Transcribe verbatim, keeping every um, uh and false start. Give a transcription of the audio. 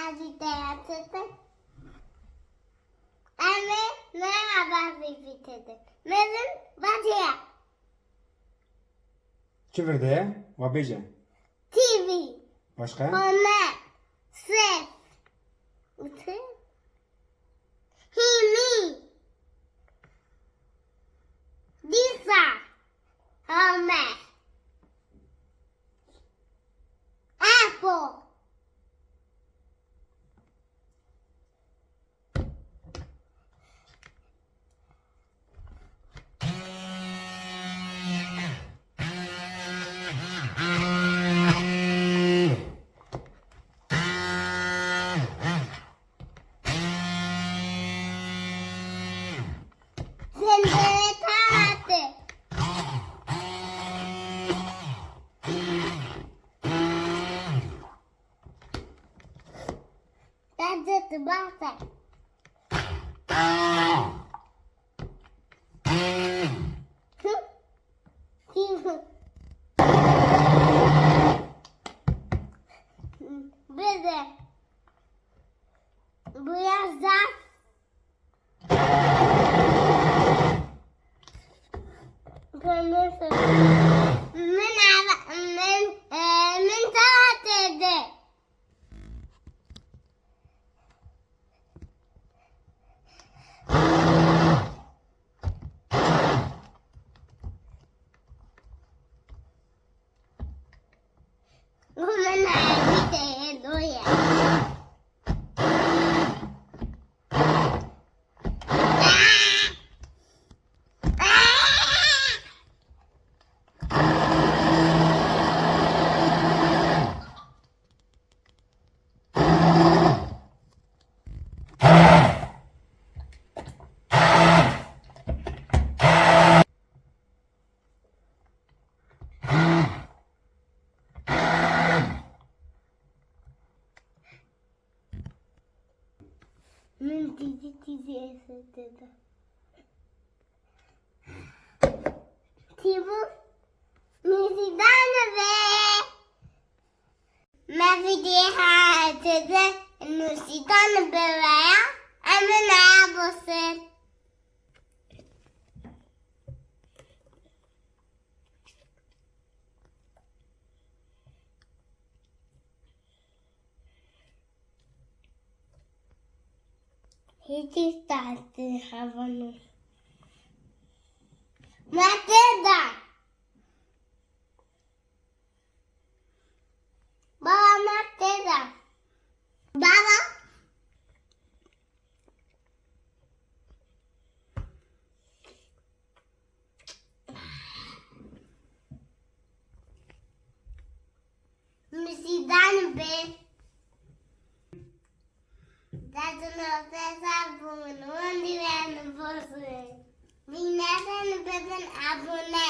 Em ê ne haber vî vî tê de. Mezin bacıya. Çi vir de ye? Wa bêje. T V. Başka? Home. Ses. Hîmî. Dîsa. Home. Apple. Bence tımarsa. Bebe. Bu yazar. Min ava, min, e, min tava têde. Min evî tê doye. Min dîdî tîzî êsê tê de. Tîbû nûsîdane be. Me vîdyoya tê de nûsîdane be veya em ê naya bosin. Hiç istersin havanı. Matilda. Baba, Matilda. Baba. Nûsîdan be. Dadin ofesa bûn, wan dî wen bosin. Mînetin bibin abone.